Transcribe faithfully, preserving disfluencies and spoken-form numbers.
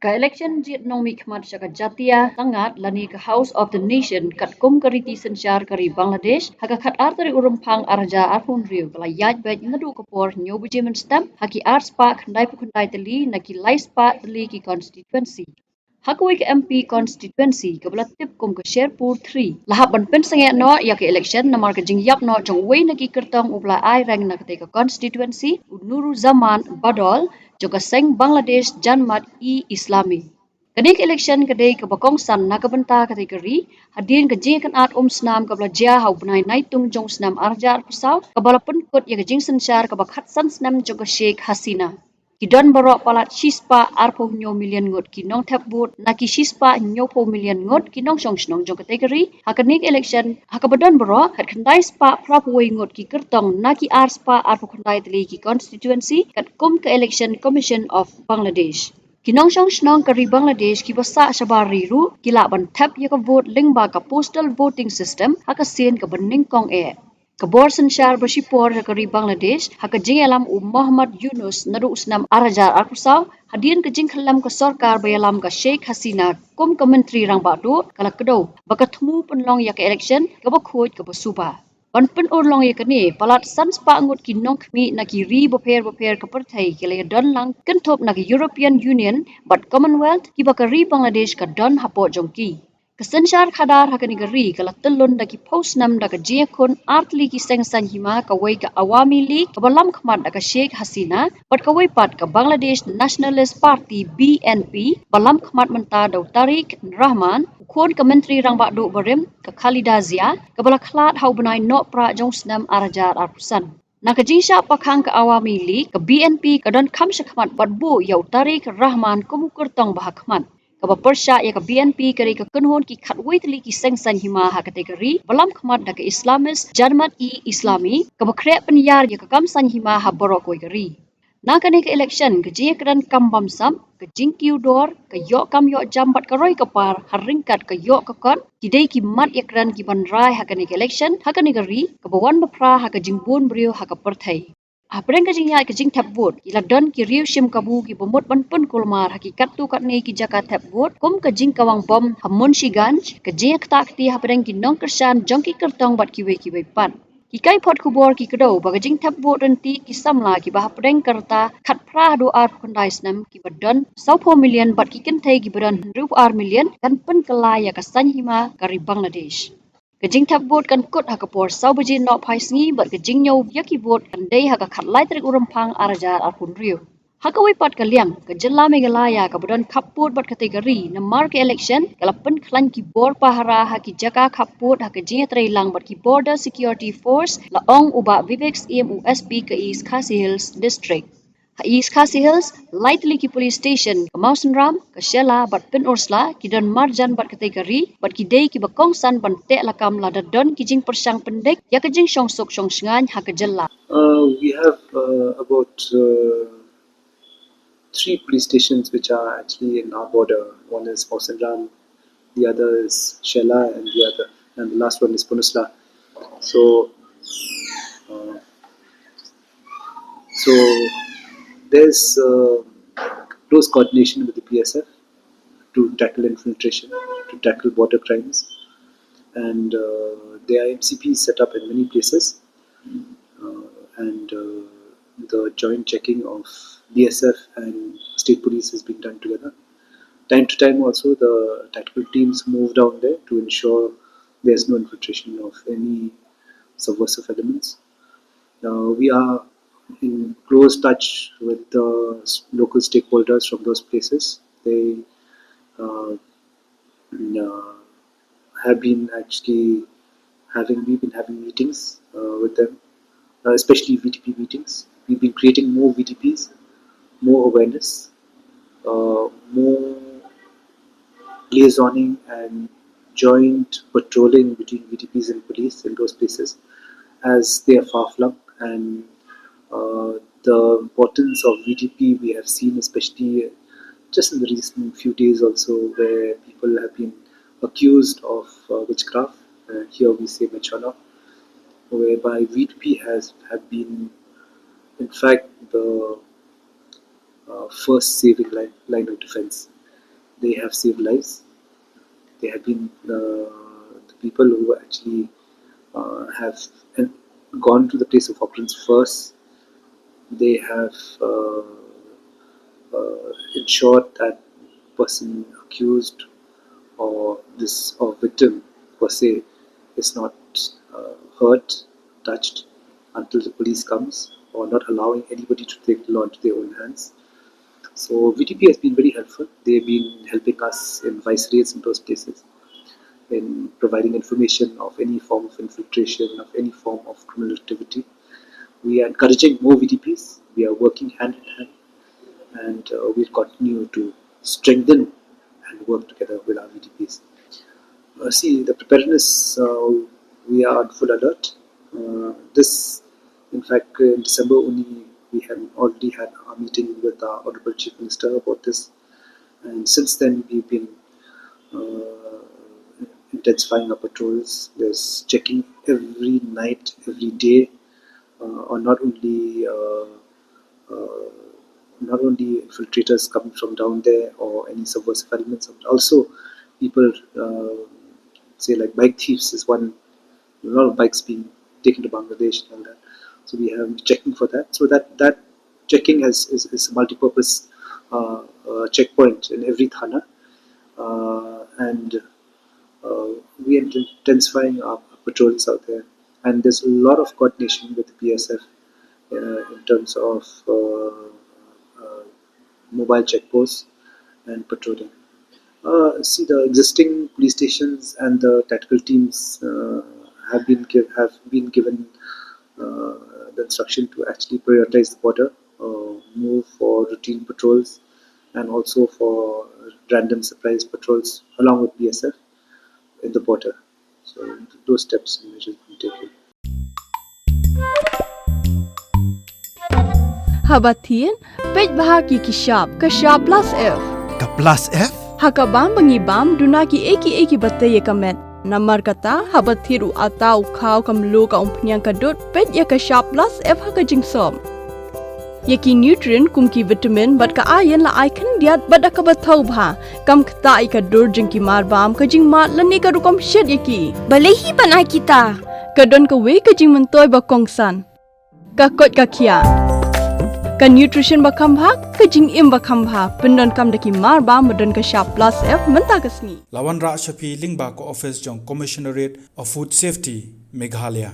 Ka election jied nongmihkhmat sha ka Jatiya Sangat lane ka House of the Nation katkum ka riti synshar ka ri Bangladesh ha ka khatar tarik u Rymphang arhajar arphew hynriew ka la ïaid beit naduh ka por hynñiew baje mynstep ha ki arspah khyndaiphew khyndai tylli na ki laispah tylli ki constituency. Ha kawei ka M P constituency kaba la tip kum ka Sherpur three la hap ban pynsangeh noh ïa ka election namar ka jingïap noh jong uwei na ki kyrtong uba la aireng na katei ka constituency, u Nuruzzaman Badol jong ka seng Bangladesh Jamaat-e-Islami. Kane ka election ka dei kaba kongsan na ka bynta katei ka ri hadien ka jingïakynad umsnam kaba la jia ha u bnai Naitung jong u snem arhajar arphew saw kaba la pynkut ïa ka jingsynshar kaba khatsan snem jong ka Sheikh Hasina. Ki don baroh palat shispah arphew hynñiew million ngut ki nongthep vote na ki shispah hynñiewphew million ngut ki nongshong shnong jong katei ka ri. Ha kane ka election ha kaba don baroh khatkhyndai spah phraphew wei ngut ki kyrtong na ki arspah arphew khyndai tylli ki constituency katkum ka Election Commission of Bangladesh. Ki nongshong shnong ka ri Bangladesh kiba sah shabar ri ruh ki lah ban thep ïa ka vote lyngba ka postal voting system ha ka sien kaba nyngkong eh. Ka bor synshar ba shipor ha ka ri Bangladesh ha ka jingïalam u Mohammad Yunus naduh u snem arhajar arphew saw hadien ka jingkhyllem ka sorkar ba ïalam ka Sheikh Hasina kum ka Myntri Rangbah Duh ka la kdew ba ka thmu pynlong ïa ka election kaba khuid kaba suba. Ban pynurlong ïa kane palat san spah ngut ki nongkhmih na ki ri bapher bapher ka pyrthei ki la ïadon lang kynthup na ka European Union bad Commonwealth kiba ka ri Bangladesh ka don hapoh jong ki. Ka synshar khadar ha kane ka ri ka la tyllun da ki phew snem da ka jingïakhun ar tylli ki seng saiñ hima, kawei ka Awami League kaba lam khmat da ka Sheikh Hasina bad kawei pat ka Bangladesh Nationalist Party B N P ba lam khmat mynta da u Tariq Rahman, u khun ka Myntri Rangbah Duh barim ka Khalida Zia kaba la khlad ha u bnai Nohprah jong u snem arhajar arphew san. Na ka jingshah pakhang ka Awami League, ka B N P ka don kham shakhmat bad buh ïa u Tariq Rahman kum u kyrtong ba ha khmat. Kaba pyrshah ïa ka B N P ka dei ka kynhun ki khatwei tylli ki seng saiñ hima ha katei ka ri ba lam khmat da ka Islamist Jamaat-e-Islami kaba khreh pynïar ïa ka kam saiñ hima ha baroh kawei ka ri. Na kane ka election ka jingïakren kam bamsap, ka jingkiew dor, ka ïoh kam ïoh jam bad ka roi ka par ha ryngkat ka ïoh ka kot ki dei ki mat ïakren ki ban rai ha kane ka election ha kane ka ri kaba wan ba phra ha ka jingbun briew ha ka pyrthei. Hapdeng ka jingïaid ka jingthep vote ki la don ki riew shim kabu kiba mut ban pynkulmar ha ki katto katne ki jaka thep vote kum ka jingkawang bom ha Munshiganj, ka jingïaktah kti hapdeng ki nongkyrshan jong ki kyrtong bad kiwei kiwei pat. Ki kai phot khubor ki kdew ba ka jingthep vote ryntih ki samla kiba hapdeng ka rta khatphra haduh arphew khyndai snem kiba don sawphew million bad ki kynthei kiba don hynriewphew ar million kan pynkylla ïa ka saiñ hima ka ri Bangladesh. Ka jingthep vote kan kut ha ka por saw baje nohphai sngi bad ka jingñiew ïa ki vote kan dei ha ka khatlai tarik u Rymphang arhajar arphew hynriew. Ha kawei pat ka liang, ka jylla Meghalaya kaba don khappud bad katei ka ri namar ka election ka la pynkhlaiñ ki bor pahara ha ki jaka khappud ha ka jingïatreilang bad ki Border Security Force, la ong u Bah Vivek Syiem, u S P ka East Khasi Hills District. Ha East Khasi Hills, lai tylli ki police station, ka Mawsynram, ka Shella bad Pynursla ki don marjan bad katei ka ri bad ki dei kiba kongsan ban teh lakam lada don ki jingpyrshang pyndik ïa ka jingshongsuk shongshngaiñ ha ka jylla. Uh, we have uh, about uh, three police stations which are actually in our border. One is Mawsynram, the other is Shella, and the other and the last one is Pynursla. So, uh, so there's uh, close coordination with the B S F to tackle infiltration, to tackle border crimes, and uh, there are M C Ps set up in many places, uh, and uh, the joint checking of B S F and state police is being done together. Time to time, also the tactical teams move down there to ensure there's no infiltration of any subversive elements. Uh, we are in close touch with the s- local stakeholders from those places. They uh, uh, have been actually having, we've been having meetings uh, with them, uh, especially V D P meetings. We've been creating more V D Ps, more awareness, uh, more liaisoning and joint patrolling between V D Ps and police in those places as they are far flung, and uh, the importance of V D P we have seen, especially just in the recent few days also, where people have been accused of uh, witchcraft. Uh, here we say machona, whereby V D P has have been, in fact, the uh, first saving line, line of defense. They have saved lives. They have been uh, the people who actually uh, have gone to the place of occurrence first. They have uh, uh, ensured that person accused or this or victim per se is not uh, hurt, touched until the police comes, or not allowing anybody to take the law into their own hands. So V D P has been very helpful. They've been helping us in vice raids in those places, in providing information of any form of infiltration, of any form of criminal activity. We are encouraging more V D Ps. We are working hand in hand, and uh, we'll continue to strengthen and work together with our V D Ps. Uh, see, the preparedness, uh, we are on full alert. Uh, this, in fact, in December only, we had already had a meeting with our Honorable Chief Minister about this. And since then, we've been uh, intensifying our patrols. There's checking every night, every day, uh, on not only uh, uh, not only infiltrators coming from down there or any subversive elements, but also people, uh, say, like, bike thieves is one. A lot of bikes being taken to Bangladesh and all that. So we have checking for that. So that that checking has is, is a multi-purpose uh, uh, checkpoint in every thana, uh, and uh, we are intensifying our patrols out there. And there's a lot of coordination with the B S F uh, in terms of uh, uh, mobile checkposts and patrolling. Uh, see, the existing police stations and the tactical teams uh, have been give, have been given uh, the instruction to actually prioritize the border, uh, move for routine patrols, and also for random surprise patrols along with B S F in the border. So those steps and measures being taken. Haba thied, peit bha ki ki shap, ka shap plus F. Ka plus F? Ha ka bam ba ngi bam duna ki ei ki ei ki ba tei ïa ka met. Namar kata haba thied u ata u khaw ka mluh ka umphniang ka dud, peit ïa ka shap plus F ha ka jingsop. Ïa ki nutrient kum ki vitamin bad ka iron la ai khyndiat bad da kaba thaw bha. Kam ktah ïa ka dur jong ki mar bam, ka jingmad lane ka rukom shet ïa ki. Balei hi ban ai kita? Ka don kawei ka jingmyntoi ba kongsan. Ka koit ka khiah. Ka nutrition ba kham bha, ka jingim ba kham bha. Pyndonkam da ki mar bam ba don ka shap plus F mynta ka sngi. La wanrah sha phi lyngba ka office jong Commissionerate of Food Safety, Meghalaya.